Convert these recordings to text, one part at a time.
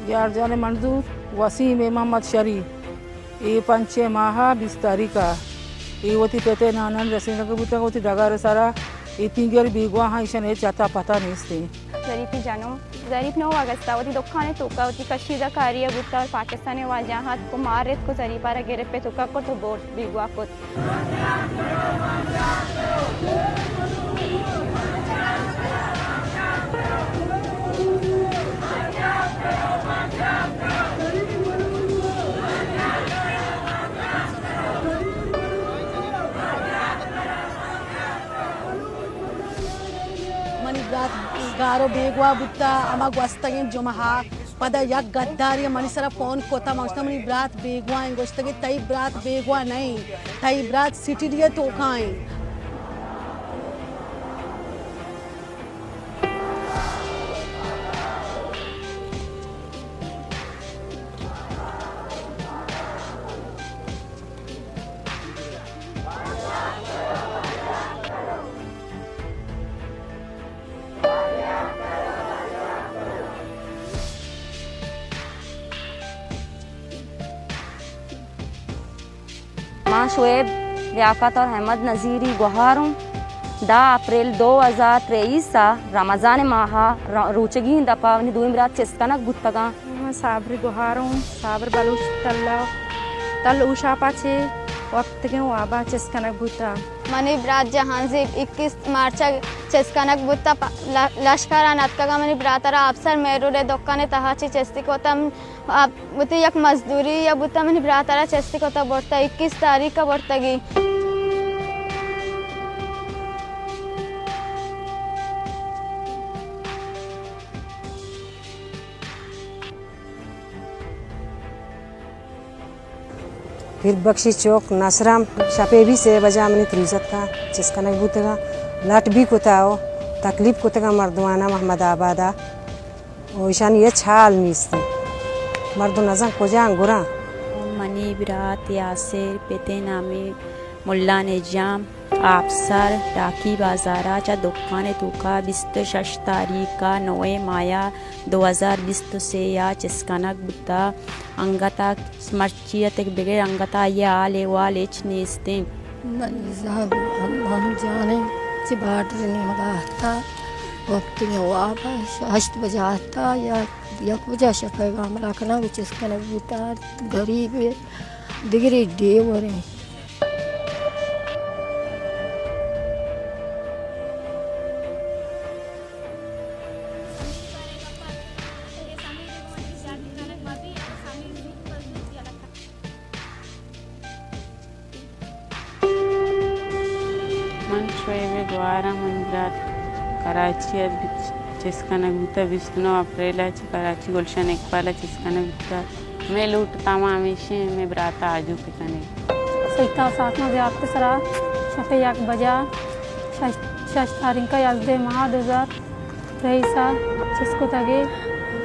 یار جان منظور، وسیم محمد شری، اے پنچ ماہ بیست تاریخ ءَ اے وتی پت ءِ نانان رسینگ بوتگ، وتی ڈگار ءِ سرا اے تینگر بیگواہ اَنت، ایشانی ہچ اتا پتا نیست اِنت۔ ظریفی جنو، ظریف نو اگست ءَ وتی دکان ءِ توکا وتی کشیدہ کاری ءَ بوتگ، پاکستان ءِ واجہ اتک ءُ مار اتک ءُ ظریف ءَ را گرپ ءِ توکا کرت ءُ برت، بیگواہ کت۔ منی برات گار ءُ بیگواہ بوتا، ہما گوستگیں جمعہ ءَ پدا یک گدارے منی سرا فون کتا، من گوشتا، منی برات بیگواہ اِنت۔ گوشتگی، تئی برات بیگواہ نہ اِنت، تئی برات سٹڈی ءِ توکا اِنت۔ من شعیب لیاقت اور احمد نذیری گوہار اوں۔ دہ اپریل دو ہزار تئیس ءَ رمضان ماہ ءَ ر-، روچگیں دپ ءَ منی دوئیں برات چست کنگ بوتگ اَنت۔ من صابر گوہار اوں، صابر بلوچ تل ءَ، تل اوشاپ ءَ چہ وپتگیں واب ءَ چست کنگ بوتگ۔ منی برات جہانزیب اکیس مارچ ءَ چست کنگ بوتگ، پ-، ل-، لشکر ءَ نتکگ اَنت۔ منی برات ءَ را آپسر مہروڈ ءِ دکان ءِ تہا چہ چستی کتگ۔ آ وتی یک مزدوری ءَ بوتگ، منی برات ءَ را چستی کتگ برتگ، اکیس تاریخ ءَ برتگی۔ پیر بخشی چوک نصرم شپے بی سے بجا منی تروزتکا چست کنگ بوتگا، لٹ بی کتا و تکلیف کتگا مردمانا محمد آبادا و ایشانی ہچ حال نیستی، مردم نزان کجا گرا۔ منی برات یاسر، پتے نامی ملا نجام، آپسر ڈاکی بازارا چہ دکان توکا بیست و شش تاریخا نوے مایا دو ہزار بیست و سے ءَ چست کنگ بوتگ۔ انگت ءَ مرچی ءَ تک بگر انگت ءَ آئی ءِ حال احوال ہچ نیست اِنت۔ منی زہگ ہم، ہم جان اِنت، چہ بارڈر ءِ نیمگ ءَ اتکگ، وپتگیں واب ءَ ہشت بجہ اتکگ، یا یک بجہ شپ ءَ گامرا کنگ ءُ چست کنگ بوتگ، گریب ءَ دگرے ڈیور اِنت۔ من شعیب ءِ گوہاراں، منی برات کراچی ءَ چست کنگ بوتگ، بیست و نو اپریل ءَ چہ کراچی گلشن اقبال ءَ چست کنگ بوتگ۔ مئے لوٹ تاما ہمیش اِنت، مئے برات ءَ آجو بہ کن ئے۔ سیدکاں ساکاں زیارت ءِ سرا شپ ءِ یک بجا شش، شش تاریخ ءَ یازدہ ماہ دو ہزار رئیس ءَ چست کتگ ئے،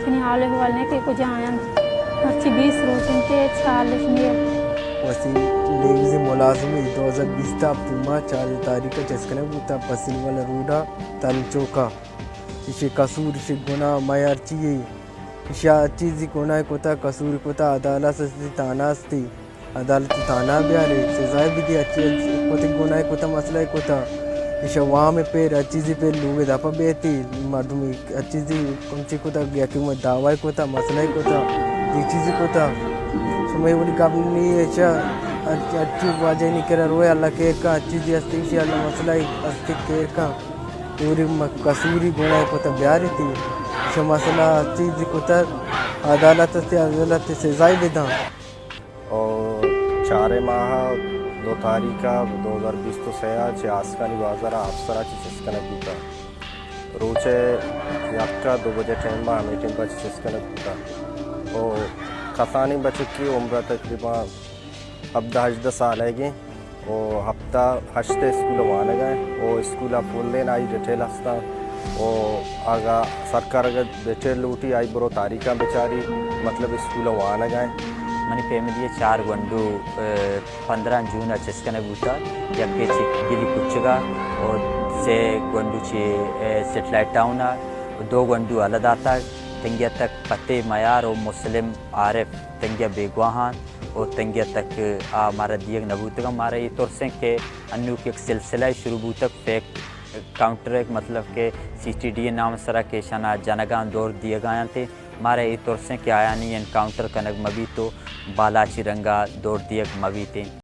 چنی حال احوال نہ کہ کجا اَنت۔ مرچی بیست روچ اِنت کہ ہچ حالش نیست۔ وسیم لیویز ءِ ملازمے، دو ہزار بیست ءِ ہپت ماہ چاردہ تاریخ ءَ چست کنگ بوتگ، پسنی والا روڈ ءَ ترن چوک ءَ۔ ایشی قصور، ایشی گناہ، مئے ہرچی یے۔ ایشی ءَ ہر چیزی گناہ کتگ، قصور کتگ، عدالت استی، تھانہ استی۔ عدالت ءَ تھانہ ءَ بیارے، سزا ءَ بدے، ہرچی کتگ گناہ کتگ، مسئلہ کتگ۔ ایشی ءَ وام ءَ پر، ہر چیزی پر لوگ ءِ دپ ءَ بیتی، مردم ہر چیزی کمچی کتگ، یکے من دعوی کتگ، مسئلہ کتگ، اے چیزی کتگ۔ شمئے ولی گپ نی ایشی ءَ، ہر، ہر چیز واجہ نی کرا روئے، اللہ کیر کن، ہر چیزی ہستی ایشی اللہ مسئلہ ہستی کیر کن۔ اوری م-، قصوری گناہ کتگ بیاریتی، ایشی ءَ مسئلہ ہر چیزی کتگ، عدالت استی، عدالت سزا ءَ بداں۔ او چاریں ماہ دو تاریخ ءَ دو ہزار بیست و سے ءَ چہ آسکانی بازار ءَ آپسر ءَ چہ چست کنگ بوتگ۔ روچ ءِ یک ءَ دو بجہ ٹائم ءَ ہمے ٹائم ءَ چہ چست کنگ بوتگ۔ او کسانیں بچکے، عمر ءَ تقریباً ہبدہ ہژدہ سال ئیگ اِنت۔ او ہپتہ ہشت ءَ اسکول ءَ وانگ ءَ اِنت۔ او اسکول ءَ فل اِنت، آئی ڈیٹیل ہست اَنت۔ او اگاں سرکار اگاں ڈیٹیل لوٹی، آئی برو تاریخاں بچاری، مطلب اسکول ءَ وانگ ءَ اِنت۔ منی فیملی ءَ چار گونڈو، اے، پندرہ جون ءَ چست کنگ بوتگ، یکے چہ گلی کچگ ءَ، او سے گونڈو چہ، اے، سیٹلائٹ ٹاؤن ءَ، او دو گونڈو ہلہ داتگ۔ تنگہ تک فتح میار و مسلم عارف تنگہ بیگواہ انت و تنگہ تک آ مارا دیگ نہ بوتگ انت۔ مارا اے ترس انت کہ انوک یک سلسلہ شروع بوتگ، فیک کاؤنٹر، مطلب کہ سی ٹی ڈی نام سرا کہ اشانا جنگاں دور دیگا انت۔ مارا اے ترس انت کہ آیانی انکاؤنٹر کنگ مہ بیت و بالاچی رنگا دور دیگ مہ بیت۔